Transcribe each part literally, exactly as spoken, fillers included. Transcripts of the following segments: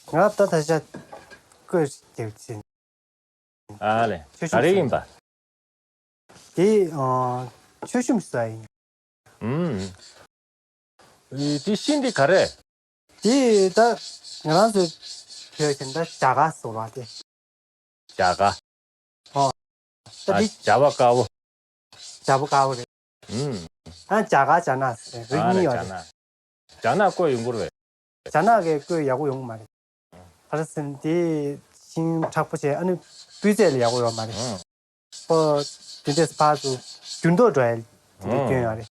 ང་ད་ད་ཆ་བརྐོས་རྒྱག་ཅིང་། ཨ་ལེ། མཆོད་ག་གཤོམ་རེ་ཟ་ཡིན་པ། དེ་ཨ་མཆོད་གཤོམ་ཟ་ཡིན། ཨུམ། ཨི་དེ་ཤིང་དེ་ག་རེ། དེ་ད་ང་རང་ཚོའི་བོད་ཀྱི་ད་རྒྱ་གར་ཟེར་བ་དེ། རྒྱ་གར། ཨོ། ད་ཨ་དེ་བྱ་བ་དཀར་པོ། བྱ་བ་དཀར་པོ་རེད། ཨུམ། ཨ་རྒྱ་གར་རྒྱ་ནག་ཟེར་རིགས་ཨ་གཉིས་ཡོད་རེད། རྒྱ་ནག་རྒྱ་ནག་བརྐོས་ཡོང་གི་རེད། རྒྱ་ནག་གིས་བརྐོས་ཡག་པོ་ཡོང་གི་མ་རེད། ག་རེ་ཟེར་ན་དེ་ཤིང་མཁྲེགས་པོ་བྱས་ཨ་ནི་སྤུས་ཚད་ལ་ཡག་པོ་ཡོད་མ་རེད། ཨུམ། ཨོ། དེ་འདྲས་ཕར་ཚུར་འགྱུར་ལྡོག་འགྲོ་ཡ་དེ་འདྲས་ཨུམ། སྐྱོན་ཡོད་རེད།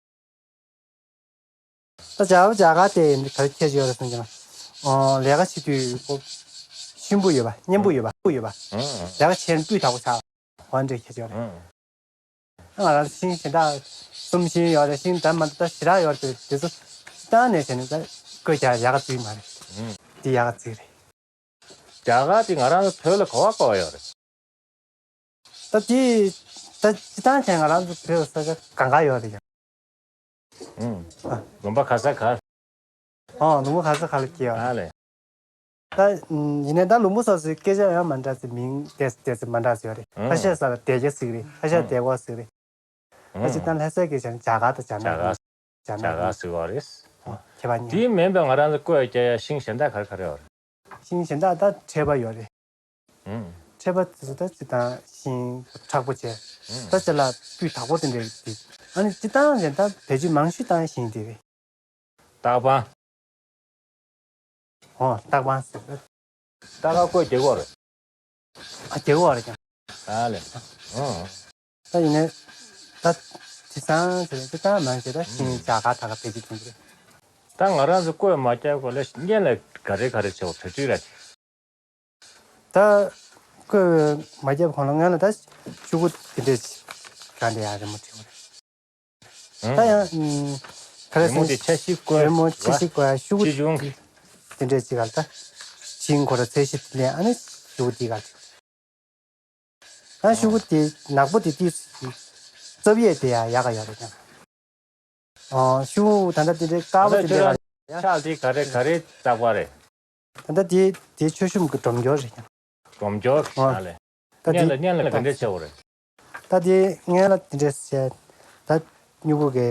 ད་བྱ་བ་རྒྱ་གར་དེ་ག་རེ་ཁྱད་ཆོས་ཡོད་རེད་ཟེར་ན། ཨོ། ལས་ཀ་བྱེད་དུས་ཁོ་གཤིན་པོ་ཡོད་པ་སྙན་པོ་ཡོད་པ་སྤུ་ཡོད་པ། ཨུམ། ལས་ཀ་བྱས་ན་སྤུས་དག་པོ་ཆགས། འོ་འདྲའི་ཁྱད་ཆོས་རེད། ཨུམ། ང་རང་ཤིང་གཞན་དག་གསུམ་ཤིང་ཡོད་རེད། ཤིང་འདྲ་མི་འདྲ་ཞེ་དྲག་ཡོད་རེད། དེ་ཚོ་སྤྱིར་བཏང་ནས་བྱས་ན་ད་བརྐོས་རྒྱག་ཡག་ག་ཅིག་མ་རེད། ཨུམ། འདི་ཡག་ག་ཅིག་རེད། རྒྱ་གར་དེ་ང་རང་ཚོ་བོད་ལ་ག་བ་ག་བ་ཡོད་རེད། ད་དེ་ད་སྤྱིར་བཏང་བྱས་ང་རང་ཚོ་བོད་ས་ཆ་གང་ག་ཡོད་རེད་ཀྱང་། ཨུམ། ཨ། ལུང་པ་ག་ས་ག། ཨོ། ལུང་པ་ག་ས་ག་ལ་སྐྱེ་བ། ཨ་ལེ། ད་ཡིན་ནའི་ད་ལུང་པ་སོ་སོའི་སྐད་ཆ་ཡང་མ་འདྲ་ཚེ་མིང་དེ་དེ་ཚེ་མ་འདྲ་ཚེ་ཡོད་རེད། ཨང་། ཁ་ཤས་ས་ལ་དེ་རྒྱ་ཟིག་རེད། ཁ་ཤས་ཨང་། དེ་གོ་ཟིག་རེད། ཨང་། ཁ་ཤས་ད་ལྷ་སའི་སྐད་ཆ་ནི་རྒྱ་གར་དང་རྒྱ་ནག་རྒྱ་གར་རྒྱ་ནག་རྒྱ་གར་ཟེར་བ་རེད། ཨོ། ཁྱད་པར་གཉིས། དེའི་མིན་པའི་ང་རང་ཚོ་བརྐོས་རྒྱག་ཡ་ཤིང་གཞན་དག་ག་རེ་ག་རེ་ཡོད་རེད། ཤིང་གཞན་དག་ད་ཁྲེལ་པ་ཡོད་རེད། ཨང་། ཁྲེལ་པ་དེ་ཚོ་ད་སྤྱིར་བཏང་ཤིང་མཁྲེགས་པོ་བྱས། ཨང་། ད་ཅ་ལག་སྤུས་དག་པོ་དེ་འདྲས་དེ། ཨ་ནི་སྤྱིར་བཏང་ལས་ད་བེད་སྤྱོད་མང་ཤོས་བཏང་ཡ་ཤིང་དེ་རེད། སྟག་པང་། ཨོ། སྟག་པང་ཟེར། སྟག་པང་བརྐོས་རྒྱག་གི་ཡོད་རེད། ཨ། རྒྱག་གི་ཡོད་རེད་ཀྱང་། ཨ་ལེ། ཨོ། ད་ཡིན་ནའི་ད་དེང་སང་ཟེར་ན་སྤྱིར་བཏང་མང་ཆེ་ད་ཤིང་རྒྱ་གར་ད་ག་བེད་སྤྱོད་གཏོང་གི་རེད། ད་ང་རང་ཚོ་བརྐོས་མ་རྒྱག་གོང་ལ་སྔོན་ལ་ག་རེ་ག་རེ་བྱེད་དགོས་གྲ་སྒྲིག་ར། ད་བརྐོས་མ་རྒྱབ་གོང་ལ་སྔོན་ལ་ད་ཤོག་གུ་དེ་འདྲས་གང་དེ་ཡང་རི་མོ་བྲིས་པ་རེད། ད་ཡང་ག་རེ་ཟེར་ན་རི་མོ་དེ་ཆ་ཞིག་བརྐོས། རི་མོ་ཆ་ཞིག་བརྐོས་ཡང་ཤོག་གུ་ཆེ་ཆུང་གི་དེ་འདྲས་ཅིག་ག་ལ་ད་ཤིང་ཁོ་ར་ཚད་གཞི་དེ་ལས་ཨ་ནི་ཤོག་གུ་དེ་ག་ལ་བྲིས། ད་ཤོག་གུ་དེ་ནག་པོ་དེ་དེ་རྩབ་ཡས་དེ་ཡང་ཡག་ག་ཡོད་རེད་ཀྱང་། ཨ། ཤོག་གུ་ད་ལྟ་དེ་འདྲའི་དཀར་པོ་དེ་འདྲའི་ཕྱག་དེ་ག་རེ་ག་རེ་བཏགས་པ་རེད། ད་ལྟ་དེ་དེ་མཆོད་གཤོམ་གྱི་སྒྲོམ་སྐྱོར་རེད་ཀྱང་། སྒྲོམ་སྐྱོར་ཨ་ལས། ད་སྔོན་ལ་དེ་སྔོན་ལ་ག་འདྲས་བྱས་པ་རེད། ད་དེ་སྔོན་ལ་དེ་འདྲས་བྱས། ད་སྨྱུ་གུ་གི་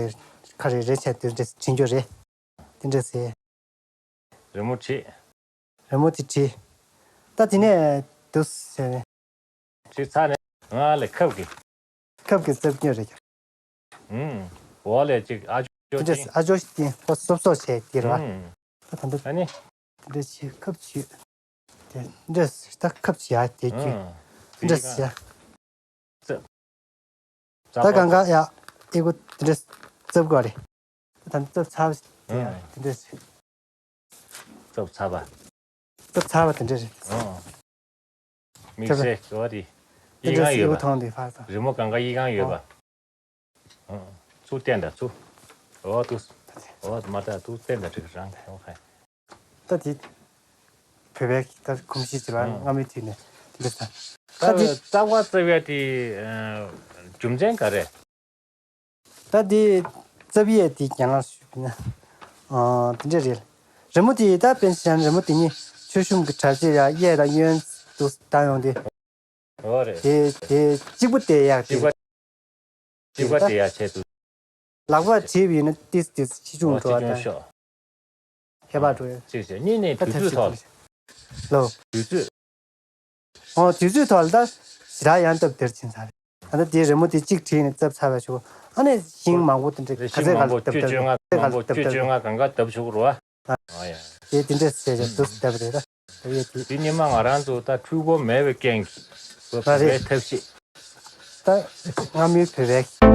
ཁ་རེ་རེ་བྱས་དེ་འདྲས་བྲིས་རྒྱུ་རེད། དེ་འདྲས་བྱས། རི་མོ་བྲིས། རི་མོ་དེ་བྲིས། ད་དེ་ནས་དུ་བྱས་ནས། བྲིས་ཚར་ནས་ང་ལ་ཁབ་ཀྱི། ཁབ་ཀྱི་རྩབ་སྐྱོན་རེད་ཀྱང་། ཨུམ། འོག་ལས་ཅིག་ཨ་ཅོ་དེ་འདྲས་ཅིག་ཨ་ཅོ་ཞིག་སྟེང་ཁོ་སོབ་སོབ་བྱས་དེ་རེད་བ། ཨུམ། ད་ད་འདི། ཨ་ནི། དེ་འདྲས་བྱས་ཁབ་བྱས། དེ་འདྲས་ད་ཁབ་བྱས་ཡ་དེ་བརྒྱུད། ཨུམ། དེ་འདྲས་བྱས། རྩབ། ད་གང་ག་ཡ། ཨི་གོ་དེ་འདྲས་རྩབ་དགོས་རེད། ད་ད་རྩབ་ཚར་བ་དེ་ཡ་ཨུམ། དེ་འདྲས་རེད། རྩབ་ཚར་བ། རྩབ་ཚར་བ་དེ་འདྲས་རེད། ཨུམ། དམིགས་བསལ་ཡོད་རེད། དེ་ཡིག་ཚང་ཡོད་པ། ཐོང་དེ་ཕར་ཚང་། རི་མོ་གང་ག་ཡིག་ཚང་ཡོད་པ། ཨུམ། ཚུར་བསྟན་དང་ཚུར། འོ་དུ། འོ་མ་ད་དུ་བསྟན་དང་འགྲིག་རང་ཧེ་ཧེ། ད་དེ། བོད་པའི་ད་གོམས་གཤིས་བྱེད་པ་ཨུམ། སྔ་མོའི་དུས་ནས་འདི་འདྲ་ད། ད་ད་དེ། རྩ་བ་རྩ་བའི་དེ། རྒྱུ་མཚན་ག་རེ། ད་དེ་རྩབ་ཡས་དེ་རྒྱང་ལ་ཞུགས་ན། ཨ། དེ་འདྲ་རེད། རི་མོ་དེ་ད་དཔེ་བཞག་ན་རི་མོ་དེ་ཉིད་མཆོད་གཤོམ་གྱི་གྲ་རྩིབ་ཡ་གཡས་དང་གཡོན་དུ་བཏང་ཡོང་དེ། འོ་རེད། དེ་དེ་གཅིག་པུ་དེ་ཡག་གཅིག་དེ། པ་གཅིག་པ་དེ་ཡག་ཆེད་དུ། ལག་པ་བྲིས་པ་ཡིན་ན་ཏིས་ཏིས་ཆེ་ཆུང་འོ་འགྲོ་ཆེ་བ་ཆུང་དང་། ཤོག་ཁྱད་པར་འགྲོ་ཡ། གཅིག་བྱས་གཉིས་ནས་ད་དུས་ཐབས་ཚོད་ཤིག་ཐོག་ལོ། དུས་ཚོད། ཨོ་དུས་ཚོད་ཐོག་ལ་ད་ཞེ་དྲག་ཡང་སྟབས་བདེར་ཕྱིན་ཚར་རེད། ད་ལྟ་དེའི་རི་མོ་དེ་གཅིག་བྲིས་ནས་བརྩབས་ཚར་བ་ཞུ། ཨ་ནི་ཤིང་མང་པོ་དེ་འདྲ་ག་ཚད་ག་ལ་བརྩབས་བརྩབས་བརྩབས་ག་ལ་བརྩབས་བརྩབས་བརྩབས་བརྩབས་བརྩབས་ཤུགས་རུ་བ། ཨ་ཡ། དེ་དེ་འདྲ་ཟེར་བྱས་དུས་བརྩབས་རེད་ད། ད་ཡོད་དེ། དེ་ཉི་མ་ང་རང་ཚོ་ད་འཕྲུལ་འཁོར་མེད་པའི་རྐྱེན་གྱིས་བོད་པའི་ཐབས་ཤེས། ད་སྔ་མོའི་བོད་པའི།